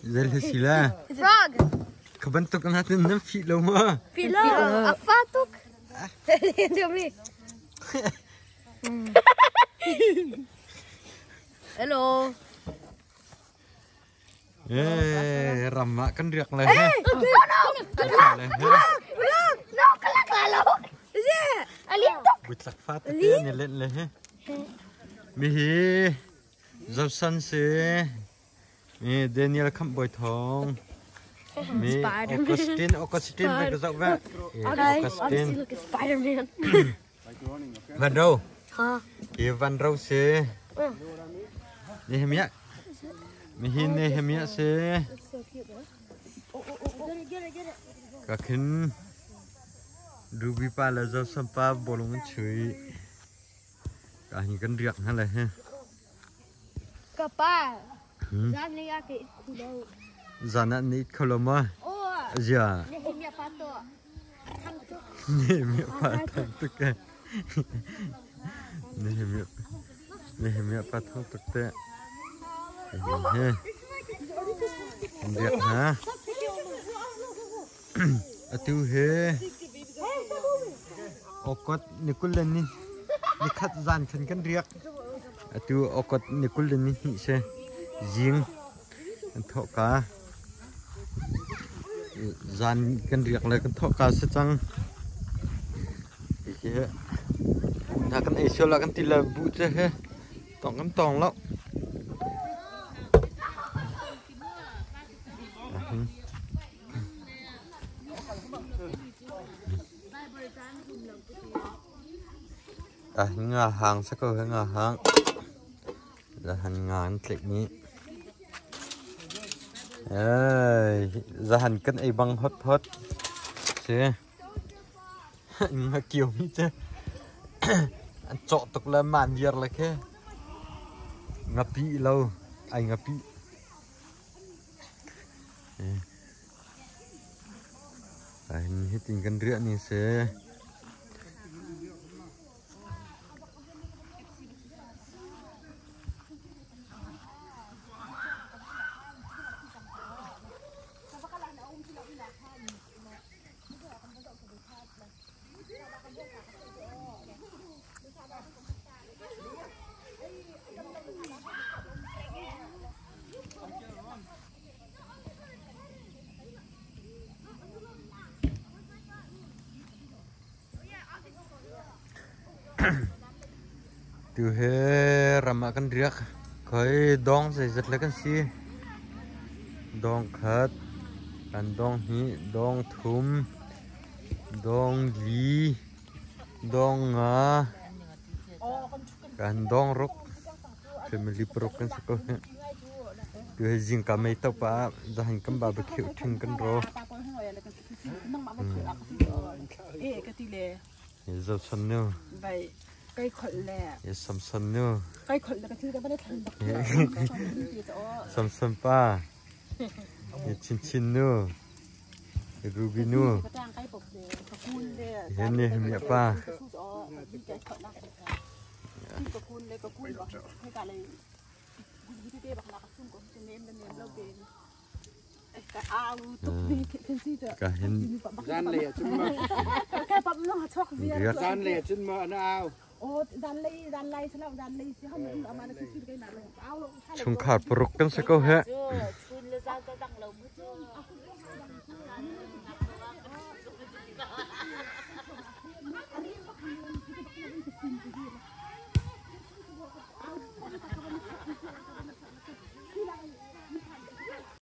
Zel hi si la. Frog. Kha bantuk na tin nan fih lo ma? Fih lo. A fa tuk. Tell me. Hello. Eh, ram ah kan riak le he. No, kalak la lo. Alin tuk. Butlak fa tete an i lenh le he. Mi hi Zosan si. Mi Daniel Khamh Bawi Thawng. Mi Augustine Augustine ve ka zoh ve. Augustine. Spider-Man. Van Ro. Hi Van Ro si. Nehemiah. Mihin Nehemiah si. Ka khin Ruby pa le Joseph pa bawlung an chui. Ka hi kan riak hna le he. Ka pa. Zan lei ah ka it khu lo. Zan ah na it kho lo ma? Zia. Nehemiah pa to. Nehemiah pa thang tuk e. Nehemiah Nehemiah pa thang tuk te. He. Riak hna. Atu he Okot ni kul le ni nikhat zan khan kan riak. Atu okot ni kul le ni hnih si. Zing kan thawh ka. Zan kan riak le kan thawh ka si cang. Hi hna kan ei sual ah kan ti le bu cu he tong kan tong lo. Nga hang sa ko he nga hang. Zahan nga an tlik ni. Ei, zahan kan ei bang hot hot. Si. Nga kio mi te. An cawh tuk le man viar le khe. Ngapi lo, ai ngapi. Hitin kan riah ni si. Tu hi ram ah kan riak. Khoi dawng zeizat le kan si. Dawng khat, kan dawng hnih, dawng thum, dawng li, dawng nga, kan dawng ruk. Family paruk kan si ko hi. Tu hi zingka mei to pa zahan kan barbecue thing kan ro. Zosan nu. Samson nu. Samson pa. Chin Chin nu. Ruby nu. Hen ni hmiah pa. Ka hin Zanlei ah cun ma riak zanlei ah cun ma an au. Chungkhar paruk kan si ko he.